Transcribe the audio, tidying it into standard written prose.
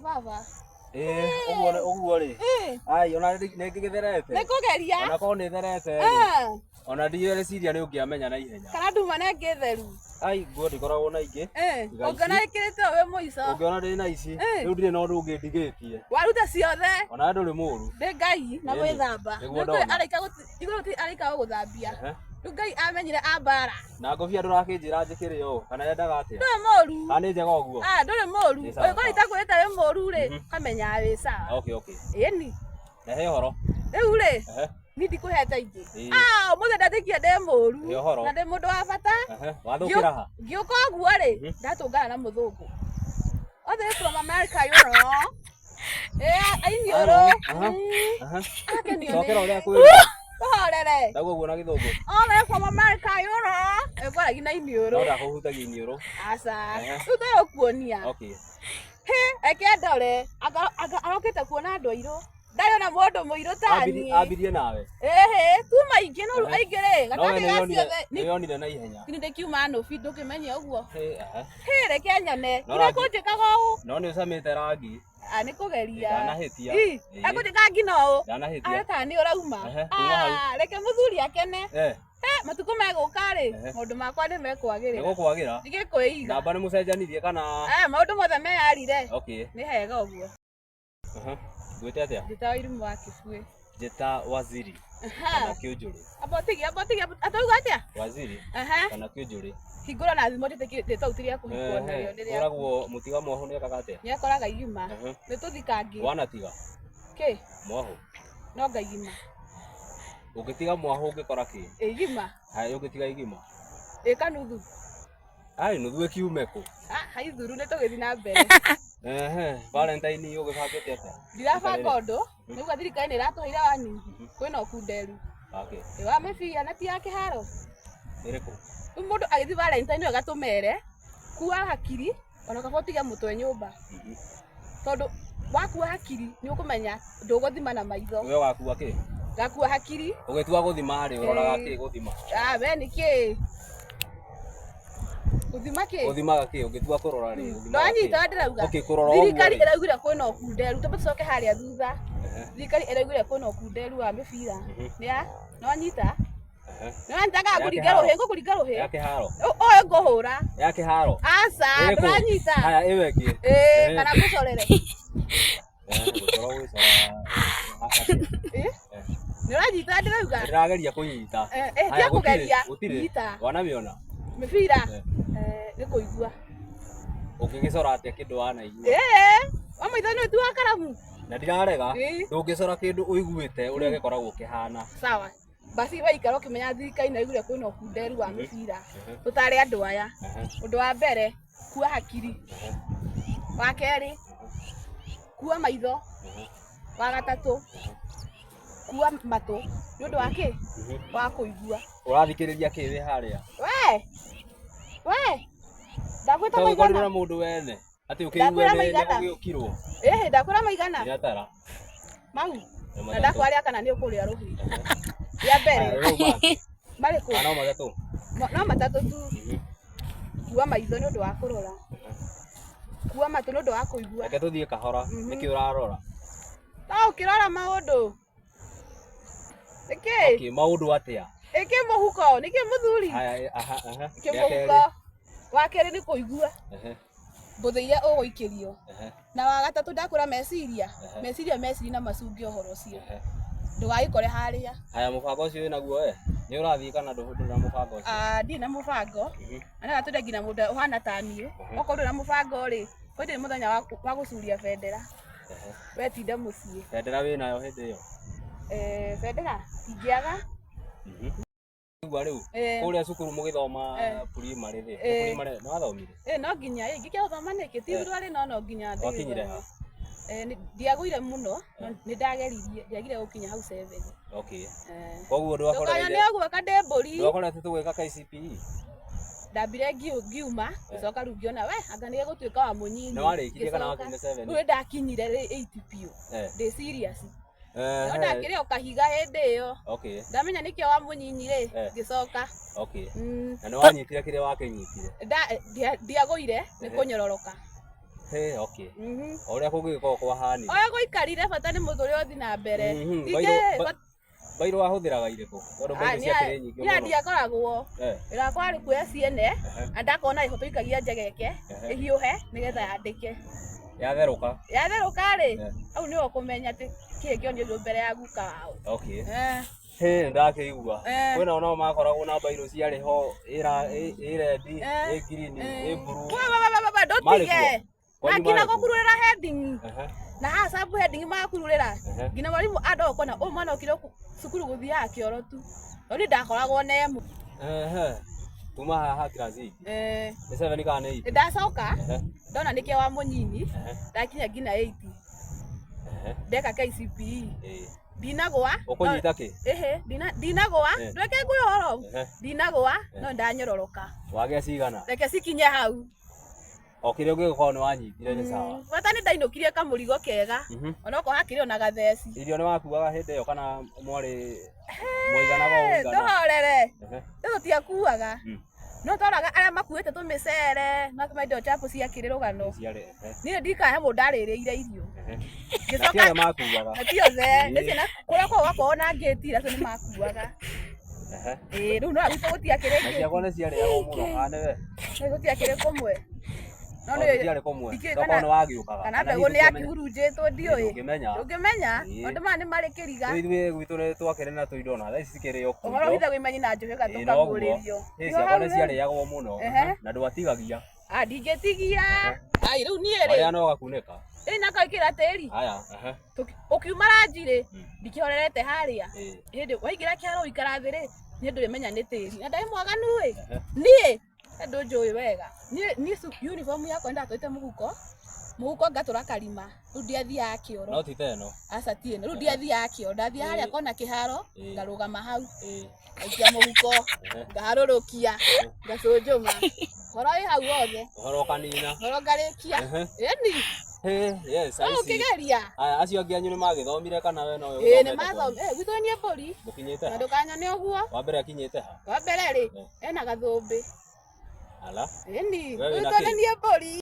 Baba. Ĩĩ, ũguo ũguo rĩ. Ĩĩ. Ai, ona nĩ ngĩgĩtherete. Nĩ kũgeria. Ona korwo nĩ therete rĩ. Eh, Ona ndireciria nĩ ũngĩamenya na ihenya. Kana nduma na ĩngĩ theru. Ai, nguo ndikoragwo na ingĩ. Eh, Tiga ici. ũngĩona ĩkĩrĩte ũũ wĩ mũico. Ũngĩona ndĩ na ici, Ĩĩ. rĩu ndirĩ na ũndũ ũngĩ ndigĩtie. Waruta ciothe. Ona we ndũrĩ mũru. Ndĩ Ngai na Ĩni, gwĩthamba. nĩguo Rĩu kũrĩ ndona. araika gũti- igũrũ gũtirĩ araika gũgũthambia. Ehe. Rĩu Ngai amenyire ambara. Na ngobia ndũrakĩnjĩra njĩkĩre ũũ, kana yendaga atĩa? Ndũrĩ mũru. Kana nĩ njega ũguo? Ah, ndũrĩ mũru. Nĩ sawa, Ũngĩkorwo sawa. itakwĩrĩte wĩ mũru rĩ, ũkamenya wĩ sawa. Okay. Ĩni. Rehe ũhoro. Rĩu rĩ, Ehe. niĩ ndikũhete ingĩ. Ĩĩ. Ah, ũmũthĩ ndetĩkia ndĩ mũru. Ĩ ũhoro. Na ndĩ mũndũ wa bata. Ehe. Wathũkĩra ha? Ngĩũka ũguo rĩ, ndatũngana na mũthũngũ. Othe from America, you know. Eh, ainiũrũ. Aha. Aha. Akenio Cokera nĩ. ũrĩa kwĩrwo. Tũhorere. Ndauga ũguo na gĩthũngũ. All the way from America, you know. Ĩkwaragia na No iniũrũ. ndakũhutagia iniũrũ. Aca. Ehe. Rĩu ndĩgũkuonia. Okay. Hĩ, reke ndore. Anga arokĩte kuona andũ airũ. Ndarĩ ona mũndũ mũirũ ta niĩ. Ambirie nawe. Ĩhĩ, tuma aingĩ no rĩu Ehe. aingĩ rĩ, No we gatagatĩ ga ciothe. nĩ wonire na ihenya. Niĩ ndĩkiuma nũbi ndũkĩmenye ũguo. Hĩ, ehe. Hĩ, reke nyone. No Ira rangi- kũnjĩkaga ũũ. No nĩ ũcamĩte rangi. Ah, nĩ kũgeria. Ndanahĩtia. Ĩ, Ĩĩ. ekũnjĩka ngina ũũ. Ndanahĩtia. Areka nĩ ũrauma. Ehe, kuma hau. Ah, reke mũthuri akene. Eh, Eh, matukũ megũka rĩ, Ehe. maũndũ makwa nĩ mekwagĩrĩra. nĩ gũkwagĩra. Ndigĩkwĩiga. Namba nĩ mũcenjanirie kana? Eh, maũndũ mothe meyarire. Okay. Nĩ hega ũguo. Aha. Ngwĩte atĩa? Njĩta Wairimũ wa Kĩbuĩ. Njĩta Waziri Aha. kana Kĩũnjũrĩ. Amba ũtigie, amba ũtigie, atauga atĩa? Waziri Aha. kana Kĩũnjũrĩ. Hingũra na thimũ rĩtwa ti rĩa kũhingwo narĩo nĩ rĩa. Ũragwo mũtiga mwahũ nĩ ekaga atĩa? Nĩ akoraga igima. Ehe. Nĩ tũthikangi. Wanatiga Kĩ? mwahũ. No ngaigima. Ũngĩtiga mwahũ ũngĩkora kĩ? Igima. Haya ũngĩtiga igima. Ĩka nuthu. Ai nuthu ĩkiume kũ? Ah, haithuru nĩ tũgĩthiĩ na mbere. Ehe, Valentine ũgĩbangĩte atĩa? Ndirabanga ũndũ, nĩguo thirikari nĩ ĩratũheire wani. Kwĩna ũkunderu. Okay. Ĩ wa mĩbira na ti ya kĩharo. Ĩrĩkũ? Rĩu mũndũ agĩthiĩ Valentine wega tũmere, kua hakiri, ona kaba ũtige mũtwe nyũmba. Tondũ wakua hakiri nĩ ũkũmenya ndũgũthima na maitho. We ũgakua kĩ? Ngakua hakiri. Ũgĩtua gũthima rĩ, ũroraga Ĩĩ. kĩ gũthima? Ah, we nĩ kĩ? Gũthima kĩ? Ũthimaga kĩ? Ũngĩtua kũrora rĩ, ũthimaga kĩ? Ndwanyita ndĩrauga. Okay, kũrora ũguo Thirikari rĩ. ĩraugire kwĩna ũkunderu, twambe tũcoke harĩa thutha. Ehe, Thirikari ĩraugire kwĩna ũkunderu wa mĩbira. Nĩ ya, nĩwanyita? ehe. Nĩwanyita kana Ya ngũringe kĩharo. rũhĩ, ngũkũringa rũhĩ. Ya kĩharo. Ũyũ ngũhũra. Ya kĩharo. Aca, Ĩrĩkũ? ndũranyita. Haya, ĩyo ĩngĩ. Ĩĩ, Ehe. kana ngũcorere. Eh, gũcora ũgĩcora. Ĩ? Eh. Nĩũranyita ndĩrauga? Ndĩrageria kũnyita. Eh, eh, Haya, tiga gũtirĩ, kũgeria. Gũtirĩ. Nyita. Wanamĩona? Mĩbira. Eh. Eh, nĩ kũigua. Ũngĩgĩcora atĩa kĩndũ wanaigua? Ĩĩ, wa maitho nĩ ũtu wa karamu. Na ndirarega, Ĩĩ. ndũngĩcora kĩndũ ũiguĩte ũrĩa gĩkoragwo kĩhana. Sawa. Basi waikara ũkĩmenya thirikari nĩ ĩraugire kwĩna ũkunderu wa mĩbira. Tũtare andũ aya. Ehe, Ũndũ wa mbere, kua hakiri. Wa kerĩ, kua maitho. Wa gatatũ, kua matũ. Nĩ ũndũ wa kĩ? Wa kũigua. Ũrathikĩrĩria kĩ wĩ harĩa? We! We! Ndakwĩta To ũkorirwo maigana. na mũndũ wene atĩ ũkĩigue Ndakwĩra nĩ maigana. gũgĩũkirwo. Ĩhĩ, ndakwĩra maigana. Nĩatara. Mau. Nĩ Na matatũ. ndakwaria kana nĩ ũkũrĩa rũhĩ. Rĩa mbere, Haya, rĩu mangĩ. marĩkũ? Ah, no matatũ. No matatũ tu. Kua maitho nĩ ũndũ wa kũrora. Kua matũ nĩ ũndũ wa kũigua. Reke tũthiĩ kahora. Nĩkĩ ũrarora? No ũkĩrora maũndũ. Nĩkĩ? Okay, maũndũ atĩa? Ĩkĩ mũhuko? Nĩkĩ mũthuri? Haya, eh, aha, aha. Ĩkĩ Rĩa mũhuko? kerĩ. Wa kerĩ nĩ kũigua. Ehe, Mbũthĩ iria ũgũikĩrio. ehe, Na wa gatatũ ndakũra meciria. Ehe. Meciria meciria na macunge ũhoro ũcio. ehe. Ndũgagĩkore harĩa. Haya, mũbango ũcio wĩnaguo we? Nĩ ũrathiĩ kana ndũrĩ na mũbango ũcio? Ah, ndirĩ na mũbango. Na no twende nginya mũndũ ũhana ta niĩ. Okorwo ndũrĩ na mũbango rĩ, kwĩ ndĩrĩ mũthenya wa gũcuria bendera. Ehe. We tinda mũciĩ. Bendera wĩnayo hĩndĩ ĩyo? Eh, bendera ingĩaga. Igua rĩu Eh. kũrĩa cukuru mũgĩthoma Eh. primary rĩ, Eh. primary nĩ wathomire? Eh, no nginya ĩ ngĩkĩa gũthoma nĩkĩ ti Eh. rwarĩ no no nginya ndĩgĩthome. Wakinyire ha? Eh, ndiagũire mũno no nĩ ndageririe ndiagire gũkinya hau 7. Okay. Eh. Koguo Ndũkanyone ndwakorereire ũguo ka ndĩ mbũri. ndwakorete tũgwĩka KCPE? Ndambire ngiuma ngĩcoka rĩu ngĩona we anga nĩ gũtuĩka wa mũnyinyi. Nĩ warĩkirie kana Ngĩcoka. wakinyire 7? Rĩu nĩndakinyire rĩ 8 biũ. Eh. Ndĩ serious. Eh. No ndakĩrĩ o kahiga hĩndĩ ĩyo. Okay. Ndamenya nĩkĩo wa mũnyinyi rĩ Eh. ngĩcoka. Okay. Mm. Na nĩ wanyitire kĩrĩa wakĩnyitire? Ndiagũire nĩ kũnyororoka. Hey, okay. O ũrĩa kũngĩgĩkorwo kwahanire. Oya gũikarire bata nĩ mũthũrĩ ũthi na mbere. Mhm, Ningĩ, Mbairũ wahũthĩraga irĩkũ? Tondũ mbairũ ciakĩrĩ nyingĩ niĩ mũno. ndiakoragwo wĩra wakwa warĩ kuoya ciene na ndakona ĩho tũikagia njegeke ĩhiũhe nĩgetha yandĩke. Yatherũka. Yatherũka rĩ, hau nĩho ũkũmenya atĩ kĩĩ kĩonio mbere ya guka wao. Okay. Hĩ, ndakĩigua. Kwĩna onao makoragwo na mbairũ ciarĩ ho ĩ red, ĩ green, ĩ blue. Ndũtige. Marĩ kuo? Na nginya Kwanyu marĩ kuo? gũkururĩra heading. Na haha sub heading magakururĩra. Nginya mwarimũ andũ okona ũyũ mwana okire cukuru gũthiaga kĩoro tu. No niĩ ndakoragwo na ĩmwe. Ehe. Kuma haha class eight. Nĩ seven kana nĩ eight? Ndacoka ndona nĩkĩo wa mũnyinyi ndakinya nginya 8. Ndeka KCPE. Ndinagwa. Ũkũnyita kĩ? Ĩhĩ, ndinagwa. Ndweke nguo ũhoro. Ndinagwa no ndanyororoka. Wagĩa cigana? Reke cikinye hau. O kĩrĩa ũngĩgĩkorwo nĩ wanyitire nĩ sawa. Bata nĩ ndainũkirie kamũrigo kega. Onokorwo hakĩrĩ ona gatheci. Irio nĩ wakuaga hĩndĩ ĩyo kana mwarĩ mwaiganaga o ũigana? Ndũhorere. Rĩu tũtiakuaga. No twaroraga arĩa makuĩte tũmĩcere na tũmaindo chapo ciakĩrĩ rũgano. Niĩ ndikahe mũndũ ndarĩrĩire irio. Na ti othe makuaga. Na ti othe. Nĩ ciana kũrĩa kwao gwakoragwo na ngĩti acio nĩ makuaga. Ĩĩ rĩu no gwitũ gũtiakĩrĩ Na ciakwa nĩ ciarĩagwo mũno kana nĩwe? Gũtiakĩrĩ kũmwe. No nĩ gũtiarĩ kũmwe. Tokorwo nĩ wagĩũkaga. Kana mbegũ nĩ yakĩhurunjĩtwo ndiũĩ. Ndũngĩmenya. Ndũngĩmenya. Maũndũ maya nĩ marĩ kĩriga. Rĩu ithuĩ gwitũ nĩ twakĩrĩ na tũindo na thaa ici cikĩrĩ o kũu. Ũhoro witũ wĩmenyi na njũhĩga tũkaguũrĩrio. Ciakwa nĩ ciarĩagwo mũno na ndwatigagia. Ndingĩtigia. Ai rĩu niĩ rĩ. Warĩa no ũgakunĩka. Ĩĩ na ngaĩkĩra tĩri. Haya. Ũkiuma ranji rĩ, ndikĩhorerete harĩa. Hĩndĩ waingĩra kĩharo ũikara thĩ rĩ, niĩ ndũrĩmenya nĩ tĩri. Na ndarĩ mwaganu ĩ. Niĩ andũ njũĩ wega. Niĩ uniform yakwa ndatwarĩte mũhuko. Mũhuko ngatũra karima. Rĩu ndiathiaga kĩoro. No ti ta ĩno. Aca ti ĩno. Rĩu ndiathiaga kĩoro. Ndathiaga harĩa kona kĩharo, ngarũgama hau. Ngaikia mũhuko, ngaharũrũkia, ngacũnjũma. Ũhoro wĩ hau wothe. Ũhoro ũkanina. Ũhoro ngarĩkia. Ĩni. Yes, No ũkĩgeria. Aya, acio angĩ anyu nĩ magĩthomire kana we nowe Ĩĩ nĩ mathomire. Gwitũ niĩ mbũri. Mũkinyĩte ha? Na ndũkanyone ũguo. Wa mbere akinyĩte ha? Wa mbere rĩ, ena gathũmbĩ. Ala. Ĩni. We wĩna Gwitũ kĩ? nĩ niĩ mbũri.